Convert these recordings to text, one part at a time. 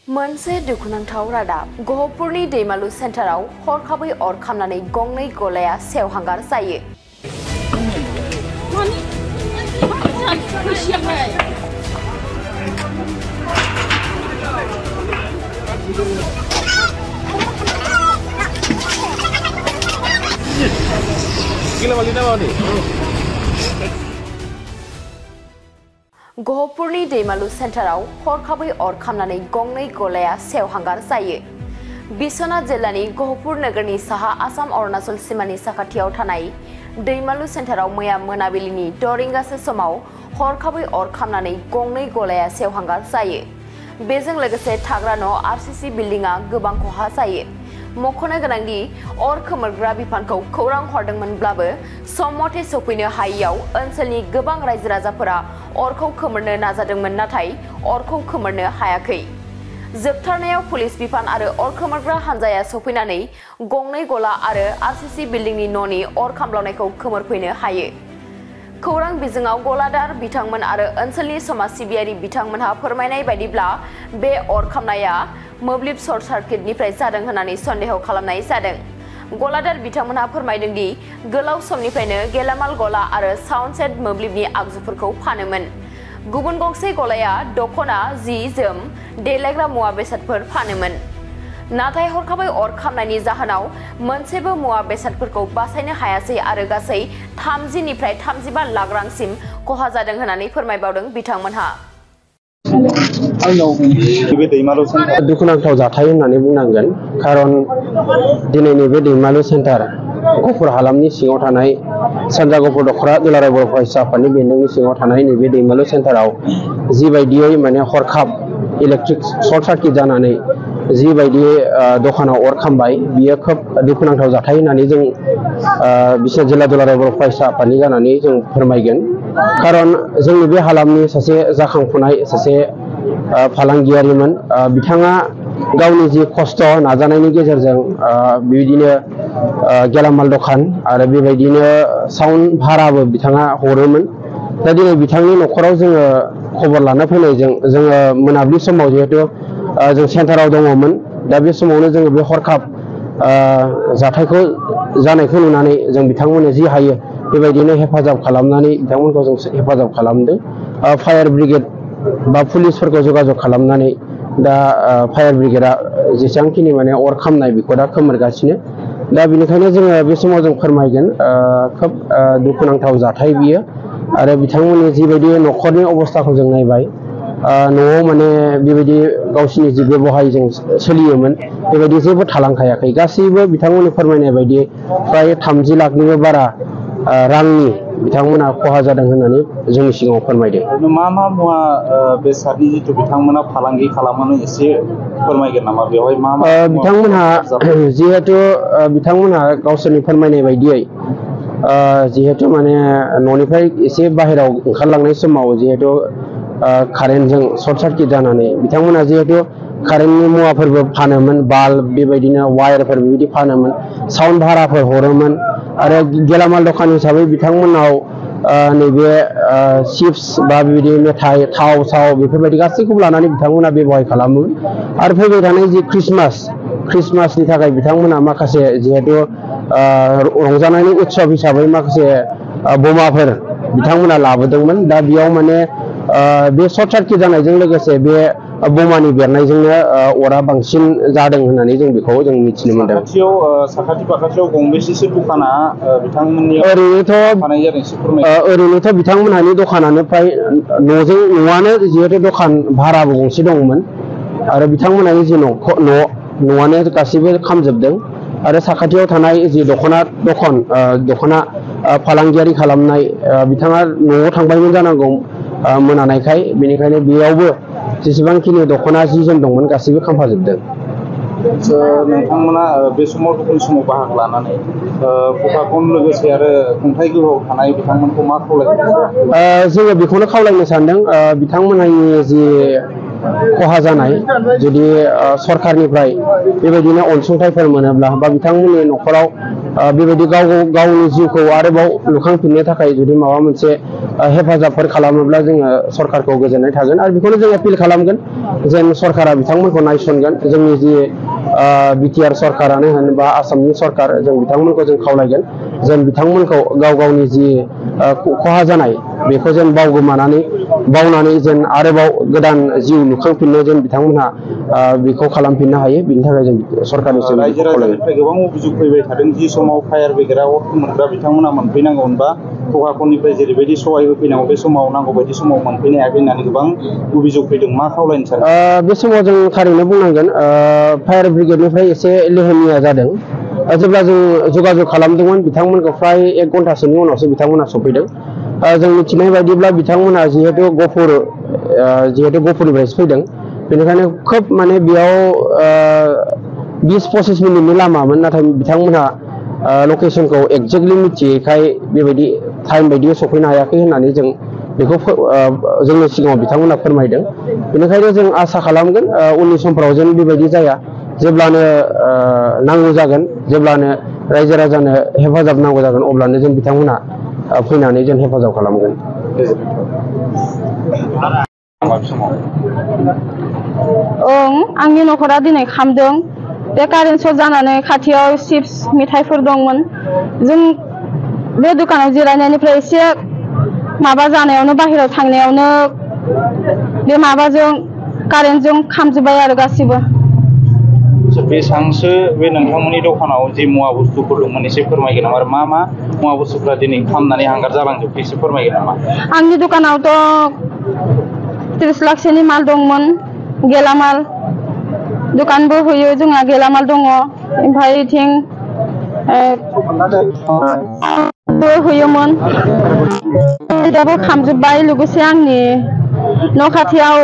मोनसे दुखुनांथाव रादाब गहपुरनि दैमालु सेन्टाराव हरखाबै अर खामनानै गंनै गलाया सेवहांगार जायो। गहपुरनि दैमालु सेन्टाराव हरखाबै अर खामनानै गंनै गलाया सेवहांगार जायो। बिश्वनाथ जिल्लानि गहपुर नोगोरनि साहा आसाम अरुणाचल सीमानि साखाथियाव थानाय दैमालु सेन्टाराव मैया मोनाबिलिनि 6 रिंगासो समाव हरखाबै अर खामनानै गंनै गलाया सेवहांगार जायो। बेजों लोगोसे थाग्रा न' आरसीसी बिल्डिंआ गोबां खहा जायो। मख'नो गोनांदि अर खोमोरग्रा बिफानखौ खौरां हरदोंमोनब्लाबो सम मथे सफैनो हायैयाव ओनसोलनि गोबां रायजो राजाफोरा अरखौ खोमोरनो नाजादोंमोन नाथाय अरखौ खोमोरनो हायाखै। जोबथारनायाव पुलिस बिफान आरो अर खोमोरग्रा हानजाया सफैनानै गंनै गला आरो आरसीसी बिल्डिंनि न'नि अर खामब्लावनायखौ खोमोरफैनो हायो। खौरां बिजोङाव गलादार बिथांमोन आरो ओनसोलनि समाज सिबियारि बिथांमोनहा फोरमायनाय बायदिब्ला बे अर खामनाया मोब्लिब सर्ट सार्किटनिफ्राय जादों होननानै सन्देह खालामनाय जादों। गलादार बिथांमोनहा फोरमायदों दि गोलाव समनिफ्रायनो गेलामाल गला आरो साउन्ड सेट मोब्लिबनि आगजुफोरखौ फानोमोन। गुबुन गंसे गलाया दखना, जि जोम, देलायग्रा मुवा बेसादफोर फानोमोन। नाथाय हरखाबै अर खामनायनि जाहोनाव मोनसेबो मुवा बेसादफोरखौ बासायनो हायासै आरो गासै 30 निफ्राय 35 लाख रांसिम खहा जादों होननानै फोरमायबावदों बिथांमोनहा। दुखुनांथाव जाथाय होननानै बुंनांगोन, खारन दिनैनि बे दैमालु सेन्टार गहपुर हालामनि सिङाव थानाय सानजा गहपुर दख'रा दुलाराय बर' फरायसा आफादनि बेन्दोंनि सिङाव थानाय नैबे दैमालु सेन्टाराव जिबायदियै माने इलेक्ट्रिक सर्ट सार्किट जानानै जिबायदियै दखानाव अर खामबाय, बियो खोब दुखुनांथाव जाथाय होननानै जों बिश्वनाथ जिल्ला दुलाराय बर' फरायसा आफादनि जानानै जों फोरमायगोन। खारन जोंनि बे हालामनि सासे जाखांफुनाय सासे फालांगियारिमोन। बिथाङा गावनि जि खस्थ' नाजानायनि गेजेरजों बेबायदिनो गेलामाल दखान आरो बेबायदिनो साउन्ड भाराबो बिथाङा हरोमोन। दा दिनै बिथांनि न'खराव जोङो खबर लाना फैनायजों जोङो मोनाबिलि समाव जिहेतु जों सेन्टाराव दङमोन, दा बे समावनो जोङो बे हरखाब जाथायखौ जानायखौ नुनानै जों बिथांमोननो जि हायो बेबायदिनो हेफाजाब खालामनानै बिथांमोनखौ जों हेफाजाब खालामदों। फायार ब्रिगेड बा पुलिसफोरखौ जगाजग खालामनानै दा फायार ब्रिगेडआ जेसेबांखिनि माने अर खामनाय बेखौ दा खोमोरगासिनो। दा बेनिखायनो जोङो बे समाव जों फोरमायगोन खोब दुखुनांथाव जाथाय बियो। आरो बिथांमोननि जिबायदि न'खरनि अबस्थाखौ जों नायबाय, न'आव माने बेबायदि गावसिनि जि बेबहायजों सोलियोमोन बेबायदि जेबो थालांखायाखै। गासैबो बिथांमोननि फोरमायनाय बायदि फ्राय 30 लाखनिबो बारा रांनि बिथांमोना खहा जादों होननानै जोंनि सिगाङाव फोरमायदों। मा मा मुवा बेसादनि जिथु बिथांमोना फालांगि खालामनो एसे फोरमायगोन नामा? बेवहाय मा मा बिथांमोनहा जिहेतु बिथांमोनहा गावसोरनि फोरमायनाय बायदियै जिहेतु माने न'निफ्राय एसे बाहेराव ओंखारलांनाय समाव जिहेतु कारेन्टजों सर्ट सार्किट जानानै बिथांमोना जिहेतु कारेन्टनि मुवाफोरबो फानोमोन, बाल्ब बेबायदिनो वायारफोर बेबायदि फानोमोन, साउन्ड भाराफोर हरोमोन आरो गेलामाल दखान हिसाबै बिथांमोनाव नैबे चिप्स बा बेबायदि मेथाइ, थाव साव बेफोरबायदि गासैखौबो लानानै बिथांमोना बेबहाय खालामो। आरो फैबाय थानाय जि ख्रिस्टमासनि थाखाय बिथांमोना माखासे जिहेतु रंजानायनि उत्सब हिसाबै माखासे बमाफोर बिथांमोना लाबोदोंमोन। दा बेयाव माने बे सर्ट सार्किट जानायजों लोगोसे बे बमानि बेरनायजोंनो अरा बांसिन जादों होननानै जों बेखौ जों मिथिनो मोनदों। साखाथि फाखाथियाव गंबेसेसो दखाना बिथांमोननि ओरैनोथ' बिथांमोनहानि दखानानो फ्राय न'आनो जिहेतु दखान भाराबो गंसे दंमोन आरो बिथांमोनहानि जि न'आनो गासैबो खामजोबदों। आरो साखाथियाव थानाय जि दखना फालांगियारि खालामनाय बिथाङा न'आव थांबायमोन जानांगौ मोनानायखाय, बेनिखायनो बेयावबो जेसेबांखिनि दखना जि जोम दंमोन गासैबो खामफाजोबदों। नोंथांमोना बे समाव दुखुनि समाव बाहागो लानानै प्रसाकन लोगोसे आरो खुंथाय गोहोआव थानाय बिथांमोनखौ मा खावलायगोन? जोङो बेखौनो खावलायनो सानदों, बिथांमोननि जि खहा जानाय जुदि सरखारनिफ्राय बेबायदिनो अनसुंथाइफोर मोनोब्ला बा बिथांमोननि न'खराव बेबायदि गावनि जिउखौ आरोबाव लुखांफिननो थाखाय जुदि माबा मोनसे हेफाजाबफोर खालामोब्ला जोङो सरखारखौ गोजोननाय थागोन आरो बेखौनो जों एपिल खालामगोन जेन सरकारा बिथांमोनखौ नायसनगोन जोंनि जि बिटिआर सरकारानो होन बा आसामनि सरकार जों बिथांमोनखौ जों खावलायगोन जेन बिथांमोनखौ गावनि जि खहा जानाय बेखौ जेन बावनानै जेन आरोबाव गोदान जिउ लुखांफिननो जेन बिथांमोनहा बेखौ खालामफिननो हायो बिनि थाखाय जों सरकारनिसिम रायजो राजानिफ्राय गोबां अभियोग फैबाय थादों जि समाव फायार ब्रिगेडआ अर मोनग्रा बिथांमोना मोनफैनांगौमोन बा खहाफोरनिफ्राय जेरैबायदि सहाय होफैनांगौ बे समाव नांगौ बायदि समाव मोनफैनो हायाखै होननानै गोबां अभियोग फैदों मा खावलायनो सानो बे समाव जों थारैनो बुंनांगोन फायार ब्रिगेडनिफ्राय एसे लेहेमिया जादों जेब्ला जों जगाजग खालामदोंमोन बिथांमोनखौ फ्राय 1 घन्टासोनि उनावसो बिथांमोना सफैदों जों मिथिनाय बायदिब्ला बिथांमोना जिहेतु गहपुरनिफ्रायसो फैदों बेनिखायनो खोब माने बेयाव 20-25 मिनिटनि लामामोन नाथाय बिथांमोनहा लकेसनखौ एक्जेक्टलि मिथियैखाय बेबायदि टाइम बायदियै सफैनो हायाखै होननानै जों बेखौ जोंनि सिगाङाव बिथांमोना फोरमायदों बेनिखायनो जों आसा खालामगोन उननि समफ्राव जेन बेबायदि जाया जेब्लानो नांगौ जागोन जेब्लानो रायजो राजानो हेफाजाब नांगौ जागोन अब्लानो जों बिथांमोना फैनानै जों हेफाजाब खालामगोन आंनि न'खरा दिनै खामदों बे कारेन्ट सर्ट जानानै खाथियाव चिप्स मिथाइफोर दंमोन जों बे दुकानाव जिरायनायनिफ्राय एसे माबा जानायावनो बाहेरायाव थांनायावनो बे माबाजों कारेन्टजों खामजोब्बाय आरो गासिबो बेसेबांसो बे नोंथांमोननि दखानाव जि मुवा बुस्थुफोर दंमोन एसे फोरमायगोन नामा आरो मा मुवा बुस्थुफ्रा दिनै खामनानै हांगार जालांजोबखो एसे फोरमायगोन नामा आंनि दुकानावथ' 30 लाखसोनि माल दंमोन गेलामाल दुकानबो होयो जोंहा गेलामाल दङ ओमफ्राय इथिं होयोमोन दाबो खामजोब्बाय लोगोसे आंनि न' खाथियाव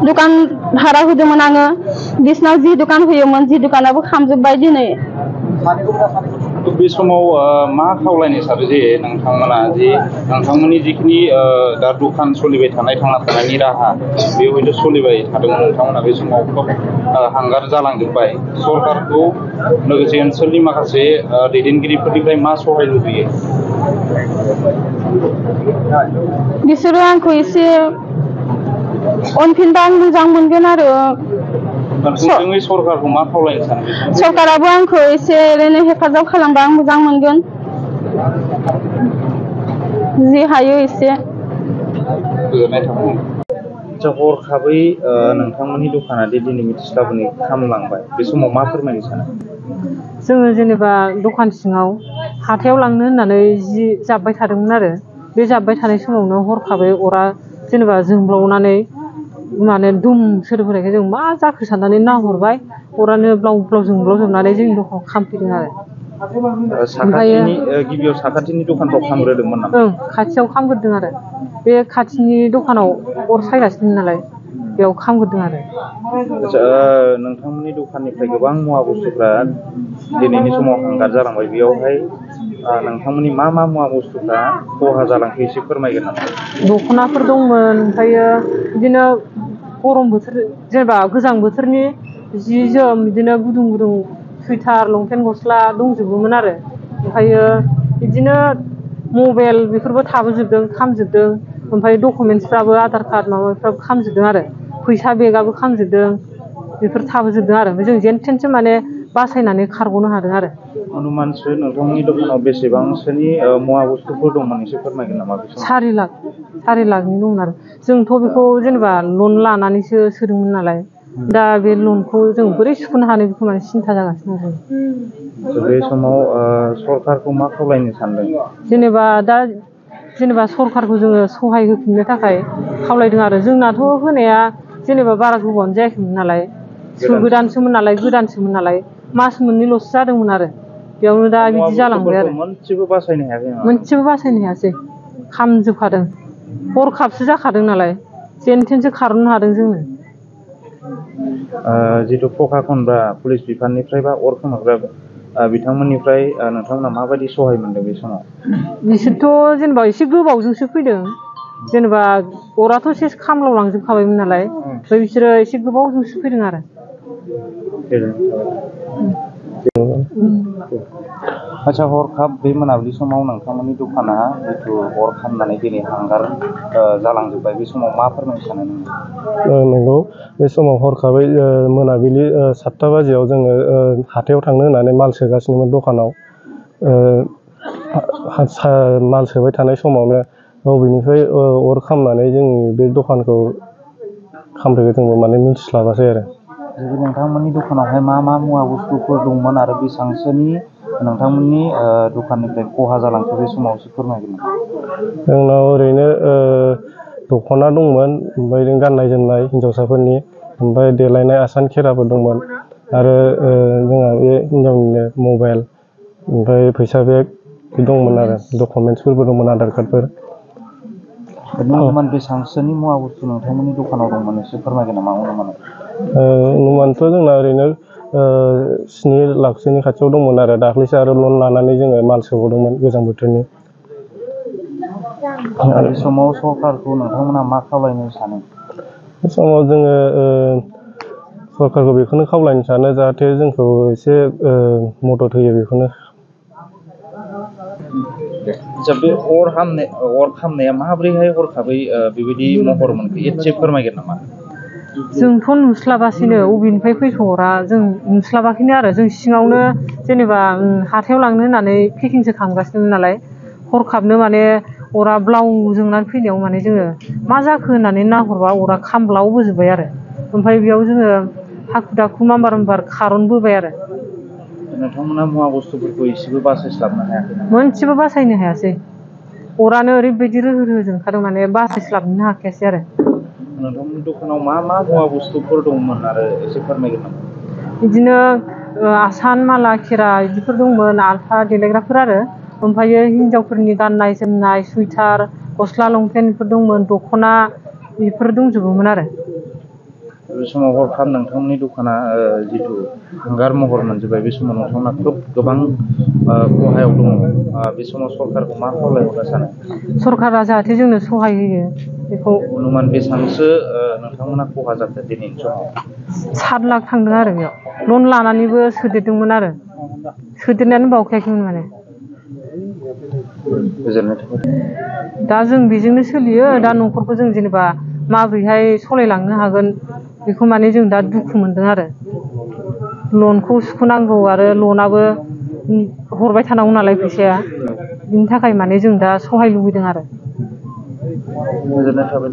दुकान भारा होदोंमोन आङो बिसनाव जि दुकान होयोमोन जि दुकानाबो खामजोब्बाय दिनै बे समाव मा खावलायनो सानो जे नोंथांमोननि जिखिनि दा दुकान सोलिबाय थानाय थांना थानायनि राहा बे हयथ' सोलिबाय थादोंमोन नोंथांमोना बे समाव खोब हांगार जालांजोब्बाय सरकारखौ लोगोसे ओनसोलनि माखासे दैदेनगिरिफोरनिफ्राय मा सहाय लुबैयो बिसोरो आंखौ एसे अनफिनबा आं मोजां मोनगोन आरो सरकारखौ मा खावलायनो सानो सरकाराबो आंखौ एसे ओरैनो हेफाजाब खालामबा आं मोजां मोनगोन जि हायो एसे गोजोननाय थाबाय हरखाबै नोंथांमोननि दखाना दिनै मिथिस्लाबनै खामलांबाय बे समाव मा फोरमायनो सानो जोङो जेनेबा दखान सिङाव हाथायाव लांनो होननानै जि जाब्बाय थादोंमोन आरो बे जाब्बाय थानाय समावनो हरखाबै अरा जेनेबा जोंब्लावनानै माने दुम सोदोब होनायखाय जों मा जाखो साननानै नाहरबाय अरानो ब्लाव ब्लाव जोंब्लावजोबनानै जोंनि दखानाव खामफैदों आरो गिबियाव साखाथिनि दखानफ्राव खामग्रोदोंमोन नामा खाथियाव खामग्रोदों आरो बे खाथिनि दखानाव अर सायगासिनो नालाय बेयाव खामग्रोदों आरो नोंथांमोननि दखाननिफ्राय गोबां मुवा बुस्थुफ्रा दिनैनि समाव हांगार जालांबाय बेयावहाय नोंथांमोननि मा मुवा बुस्थुफ्रा खहा जालांखो एसे फोरमायगोन नामा दख'नाफोर दंमोन ओमफ्रायो बिदिनो गरम बोथोर जेनेबा गोजां बोथोरनि जि जोम बिदिनो गुदुं गुदुं सुइटार लंपेन्ट गस्ला दंजोबोमोन आरो ओमफ्रायो बिदिनो मबाइल बेफोरबो थाबोजोबदों खामजोबदों ओमफ्राय डकुमेन्टसफ्राबो आधार कार्ड माबाफ्राबो खामजोबदों आरो फैसा बेगआबो खामजोबदों बेफोर थाबोजोबदों आरो ओमफ्राय जों जेन थेनसो माने बासायनानै खारग'नो हादों आरो अनुमानसो नोंथांमोननि दखानाव बेसेबांसोनि मुवा बुस्थुफोर दंमोन एसे फोरमायगोन नामा 4 लाखनि दंमोन आरो जोंथ' बेखौ जेनेबा लन लानानैसो सोदोंमोन नालाय दा बे लनखौ जों बोरै सुख'नो हानो बेखौ माने सिन्था जागासिनो आरो बे समाव सरकारखौ मा खावलायनो सानदों जेनेबा सरकारखौ जोङो सहाय होफिननो थाखाय खावलायदों आरो जोंनाथ' होनाया जेनेबा बारा गोबावानो जायाखैमोन नालाय गोदानसोमोन नालाय मास मोननैल'सो जादोंमोन आरो बेयावनो दा बिदि जालांबाय आरो मोनसेबो बासायनो हायासै खामजोबखादों हरखाबसो जाखादों नालाय जेन थेनसो खारनो हादों जोङो जिथु प्रखाखन बा पुलिस बिफाननिफ्राय बा अर खोमोरग्रा बिथांमोननिफ्राय नोंथांमोना माबायदि सहाय मोनदों बे समाव बिसोरथ' जेनेबा एसे गोबावजोंसो फैदों जेनेबा अराथ' एसे खामलावलांजोबखाबायमोन नालाय ओमफ्राय बिसोरो एसे गोबावजोंसो फैदों आरो आच्छा हरखाब बे मोनाबिलि समाव नोंथांमोननि दखाना जिथु अर खामनानै दिनै हांगार जालांजोब्बाय बे समाव मा फोरमायनो सानो नोङो? नंगौ बे समाव हरखाबै मोनाबिलि 7टा बाजियाव जोङो हाथायाव थांनो होननानै माल सोगासिनोमोन दखानाव माल सोबाय थानाय समावनो बबेनिफ्राय अर खामनानै जोंनि बे दखानखौ खामफैयो जोंबो माने मिन्थिस्लाबासै आरो नोंथांमोननि दखानावहाय मा मा मुवा बुस्थुफोर दंमोन आरो बेसेबांसोनि नोंथांमोननि दखाननिफ्राय खहा जालांखो बे समाव एसे फोरमायगोन नामा? जोंनाव ओरैनो दख'ना दंमोन ओमफ्राय गाननाय जोमनाय हिन्जावसाफोरनि ओमफ्राय देलायनाय आसान खेराफोर दंमोन आरो जोंहा बे हिन्जावनिनो मबाइल ओमफ्राय फैसा बेग दंमोन आरो डकुमेन्टसफोरबो दंमोन आधार कार्डफोर अनुमान बेसेबांसोनि मुवा बुस्थु नोंथांमोननि दखानाव दंमोन एसे फोरमायगोन नामा? अनुमानथ' जोंना ओरैनो 7 लाखसोनि खाथियाव दंमोन आरो दाख्लैसो आरो लन लानानै जोङो माल सोबावदोंमोन गोजां बोथोरनि बे समाव सरकारखौ नोंथांमोना मा खावलायनो सानो? बे समाव जोङो सरकारखौ बेखौनो खावलायनो सानो जाहाथे जोंखौ एसे मदद होयो बेखौनो बे अर खामनाया माबोरैहाय हरखाबै बेबायदि महर मोनखो एसे फोरमायगोन नामा? जोंथ' नुस्लाबासैनो अबेनिफ्राय फैखो अरा जों नुस्लाबाखैनो आरो जों सिङावनो जेनेबा हाथायाव लांनो होननानै पेकिंसो खालामगासिनोमोन नालाय हरखाबनो माने अरा ब्लाव जोंनानै फैनायाव माने जोङो मा जाखो होननानै नाहरबा अरा खामब्लावबोजोब्बाय आरो ओमफ्राय बेयाव जोङो हाखु दाखु मामबार खारनबोबाय आरो नोंथांमोना मुवा बुस्थुफोरखौ एसेबो बासायस्लाबनो हायाखै? मोनसेबो बासायनो हायासै अरानो ओरैबायदि रोहो रोहो जोंखादों माने बासायस्लाबनो हाखायासै आरो नोंथांमोननि दखानाव मा मा मुवा बुस्थुफोर दंमोन आरो एसे फोरमायगोन नामा? बिदिनो आसान माला खेरा बिदिफोर दंमोन आल्था देलायग्राफोर आरो ओमफ्रायो हिन्जावफोरनि गाननाय जोमनाय सुइटार गस्ला लंपेन्ट बेफोर दंमोन दख'ना बेफोर दंजोबोमोन आरो बे समाव हरखाब नोंथांमोननि दखाना जिथु हांगार महर मोनजोब्बाय बे समाव नोंथांमोना खोब गोबां खहायाव दङ बे समाव सरकारखौ मा खावलायहरनो सानो? सरकारा जाहाथे जोंनो सहाय होयो बेखौ अनुमान बेसेबांसो नोंथांमोना खहा जाखो दिनैनि समाव? 7 लाख थांदों आरो बेयाव लन लानानैबो सोदेरदोंमोन आरो सोदेरनायानो बावखायाखैमोन माने गोजोननाय थाबाय। दा जों बेजोंनो सोलियो दा न'खरखौ जों जेनेबा माबोरैहाय सालायलांनो हागोन बेखौ माने जों दा दुखु मोनदों आरो लनखौ सुख'नांगौ आरो लनाबो हरबाय थानांगौ नालाय फैसाया बिनि थाखाय माने जों दा सहाय लुबैदों आरो गोजोननाय थाबाय।